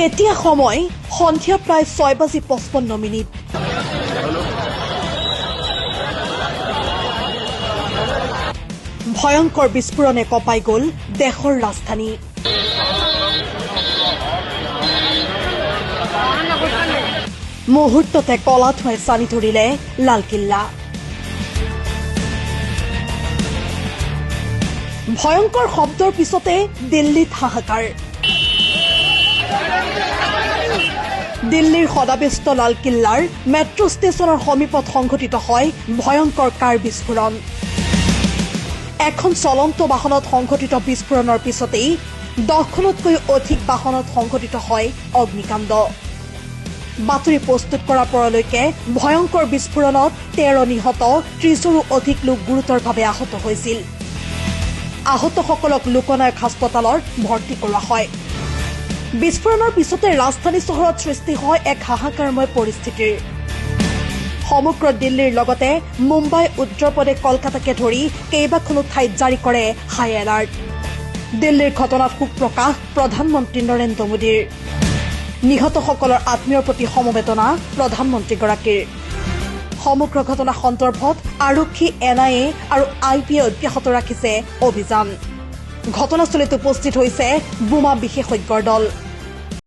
তেতিয়া সময় সন্ধিয়া প্ৰায় 6:55। ভয়ংকৰ বিস্ফোৰণে কঁপাই গ'ল দেশৰ ৰাজধানী। মুহূৰ্ততে কলা ধোঁৱাই চানি ধৰিলে লালকিল্লা। ভয়ংকৰ শব্দৰ পিছতে দিল্লীত হাহাকাৰ। দিল্লীৰ সদাব্যস্ত লালকিল্লাৰ মেট্ৰ' ষ্টেচনৰ সমীপত সংঘটিত হয় ভয়ংকৰ কাৰ বিস্ফোৰণ। এখন চলন্ত বাহনত সংঘটিত বিস্ফোৰণৰ পিছতেই 10খনতকৈ অধিক বাহনত সংঘটিত হয় অগ্নিকাণ্ড। বাতৰি প্ৰস্তুত কৰাৰ পৰলৈকে ভয়ংকৰ বিস্ফোৰণত 13 নিহত, 30ৰো অধিক লোক গুৰুতৰভাৱে আহত হৈছিল। আহতসকলক লোকনায়ক হাস্পতালত ভৰ্তি কৰোৱা হয়। বিস্ফোৰণৰ পিছতে ৰাজধানী চহৰত সৃষ্টি হয় এক হাহাকাৰময় পৰিস্থিতিৰ। সমগ্ৰ দিল্লীৰ লগতে মুম্বাই, উত্তৰ প্ৰদেশ, কলকাতাকে ধৰি কেইবাখনো ঠাইত জাৰি কৰে হাই এলাৰ্ট। দিল্লীৰ ঘটনাত শোক প্ৰকাশ প্ৰধানমন্ত্ৰী নৰেন্দ্ৰ মোদীৰ। নিহতসকলৰ আত্মীয়ৰ প্ৰতি সমবেদনা প্ৰধানমন্ত্ৰীগৰাকীৰ। সমগ্ৰ ঘটনা সন্দৰ্ভত আৰক্ষী, এন I A আৰু আই পি এ অব্যাহত ৰাখিছে অভিযান। ঘটনাস্থলীত উপস্থিত হৈছে বোমা বিশেষজ্ঞৰ দল।